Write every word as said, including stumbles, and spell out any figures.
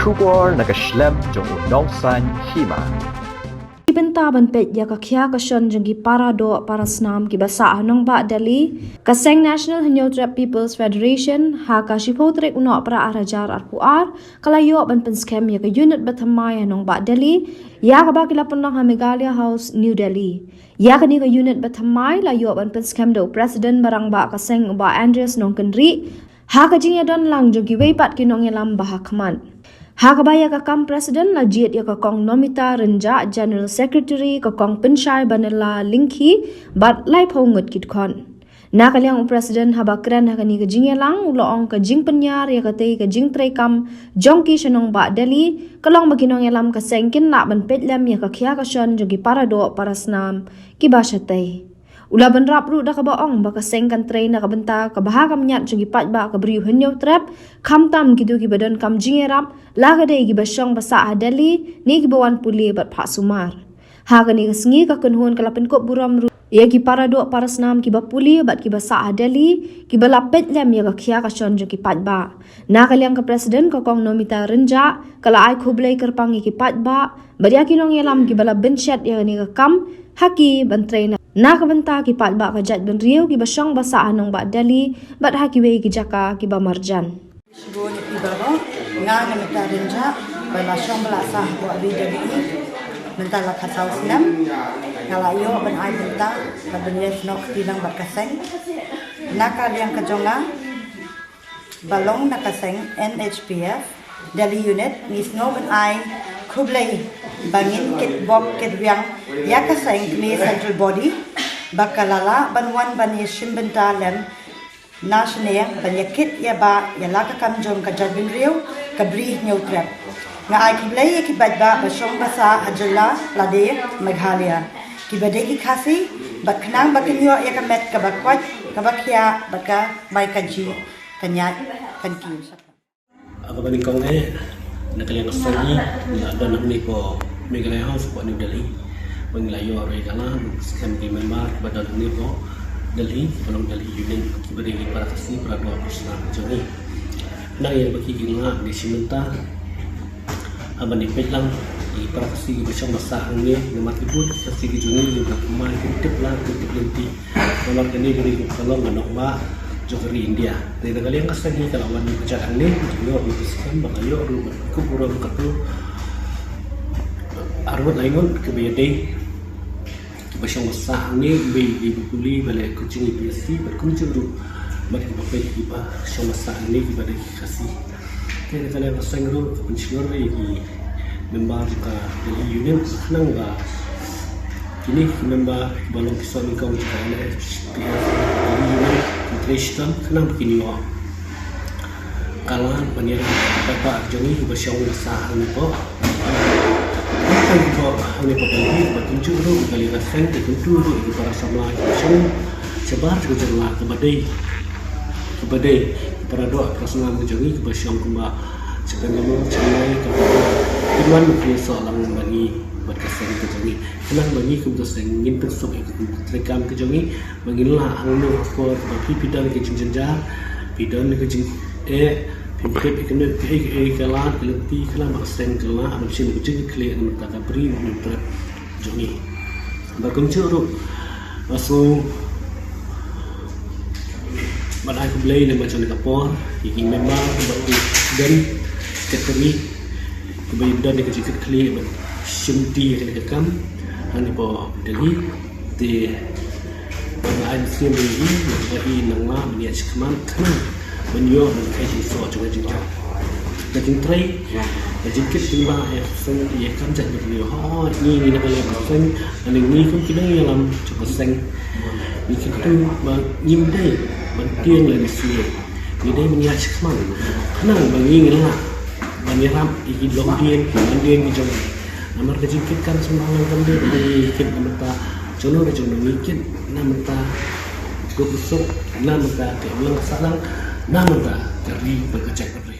Khubor na ka shlem jong u nongsan hima. Ki bynta ban peit ïa ka khia ka shon jong ki para doh para snam kiba sah ha nongbah Delhi, ka seng National Hynñiewtrep People's Federation ha ka shiphew tarik u Nohprah ar hajar arphew ar ka la ïoh ban pynskhem ïa ka unit ba thymmai ha nongbah Delhi, ïa kaba ki la pynlong ha Meghalaya House, New Delhi. Ïa kane ka unit ba thymmai la ïoh ban pynskhem da u President ba rangbah ka seng u Bah Andreas Nongkynrih, ha ka jingïadon lang jong kiwei pat ki nongïalam ba ha khmat. Ha kaba ïa ka kam President la jied ïa ka Kong Nomita Rynjah, General Secretary, ka Kong Pynshai Banela Lyngkhi bad laiphew ngut ki dkhot. Na ka liang u President haba kren ha kane ka jingïalang u la ong ka jingpynïar ïa katei ka jingtreikam jong ki sha nongbah Delhi ka long ba ki nongïalam ka seng kin lah ban peit lem ïa ka khia ka shon jong ki para doh para snam kiba shatei. U la bynrap ruh da kaba ong ba ka seng kan trei na ka bynta ka bha ka miat jong ki paidbah ka briew Hynñiewtrep, khamtam kito kiba donkam jingïarap, la ka dei kiba shong ba sah ha Delhi ne kiba wan pule bad phah sumar. Ha kane ka sngi ka kynhun ka la pynkup burom ruh ïa ki para doh para snam kiba pule bad kiba sah ha Delhi kiba la peit lem ïa ka khia ka shon jong ki paidbah. Na ka liang ka President ka Kong Nomita Rynjah ka la ai khublei kyrpang ïa ki paidbah bad ïa ki nongïalam kiba la bynshet ïa kane ka kam ha ki ban trei na, na ka bynta ki paidbah ka jaitbynriew kiba shong ba sah ha nongbah Delhi bad ha kiwei ki jaka kiba marjan. Shibun ïa phi baroh, nga Nomita Rynjah ba la shong ba la sah ha Delhi mynta la khatsaw snem. Nga la ïoh ban ai bynta bad ban ïasnoh kti lang bad ka seng. Na ka liang ka jong nga ba long na ka seng N H P F Delhi Unit, ngi sngew ban ai khublei ba ngin kit bok kit wiang ïa ka seng kane Central Body ba ka la lah ban wan ban ïashim bynta lem na shane ban ïakit ïabah ïa la ka kam jong ka jaitbynriew ka briew Hynñiewtrep. Nga ai khublei ïa ki paidbah ba shong ba sah ha jylla lade Meghalaya, kiba dei ki Khasi, bad khnang ba kin ïoh ïa ka met kaba koit kaba khiah bad ka bai ka jia, ka ñiah kan kiew. Aka ba nyngkong eh, na ka liang ka seng ngi la don hangne hapoh Meghalaya House hapoh New Delhi. Ba ngi la ïoh ruh ïa ka lad skhem ki member ba don hangne hapoh Delhi, ba long Delhi Unit, kiba dei ki para Khasi, para doh para snam jong ngi. Nang ïa ba ki ki la ngi shim bynta ha ban ïa peit lang ïa ki para Khasi kiba shong ba sah hangne, namar ki bun Khasi ki jong ngi kiba kumne ki tip lang, ki tip lynti. Namar kane ka dei ka long ka nongbah jong ka ri India. Te na ka liang ka seng ngi ka la wan ïa ka jaka hangne, ïoh ruh ka skhem, ba ka ïoh ruh ka kup burom kato arngut laingut kaba ïadei kiba shong ba sah hangne, ba ïadei ba pule, ba leh coaching ïa ki Khasi, bad kumjuh ruh bad kiba peit kiba shong ba sah hangne kiba dei ki Khasi. Te na ka liang ka seng ruh ka pynshlur ïa ki member jong ka Delhi Unit, khnang ba kine ki member kiba long ki sohnyngkong jong ka N H P F Delhi Unit, ki trei shitom khnang ba kin ïoh ka lad ban ïarap ïa ki paidbah jong ngi kiba shong ba sah hangne hapoh, hangne hapoh Delhi, bad kumjuh ruh ka liang ka seng ka kyntu ruh ïa ki para samla kiba shong shabar jong ka jylla, kaba dei, kaba dei ki para doh para snam ka jong ngi kiba shong kumba Chengkaiñmyo, Chiang Mai, kaba dei kin wan kin ïasoh lang bad ngi bad ka seng ka jong ngi. Khnang ba ngi kum ka seng ngin pynsuk ïa ka treikam ka jong ngi, ba ngin lah hangno ha por ba phi phi don ka jingjynjar, phi don ka jing, eh, phi tip ïa kane kaei kaei ka lad ka lynti, khnang ba ka seng ka lah ban shim ka jingkitkhlieh na ka bynta ka briew Hynñiewtrep jong ngi. Bad kumjuh ruh nga sngew ban ai khublei lem bad jong ka por ïa ki member bad ki don ka tari kiba don ka jingkitkhlieh ban shim ti ïa kane ka kam hangne hapoh Delhi. Te nga ai mynsiem ïa ngi, nga ai nang la ban ïa shikmat khnang ban ïoh ban kheit ïa soh jong ka jingtrei. Ka jingtrei, ka jingkit jingbah ïa ka seng, ïa ka kam jait bynriew. Hooid, ngi, ngi na ka liang ka seng, lane ngi kum ki nongïalam jong ka seng, ngi kyntu ba ngim dei ban tieng lane sniew. Ngi dei ban ïa shikmat khnang ba ngi ngin lah ban ïarap ïa ki longdien ki mandien ki jong ngi. Namar ka jingkit kam sngewbha lang kam dei ba ngi kit na bynta jong no jong no, ngi kit na bynta ka bunsuk, na bynta ka imlang sahlang, na bynta ka ri bad ka jaitbynriew.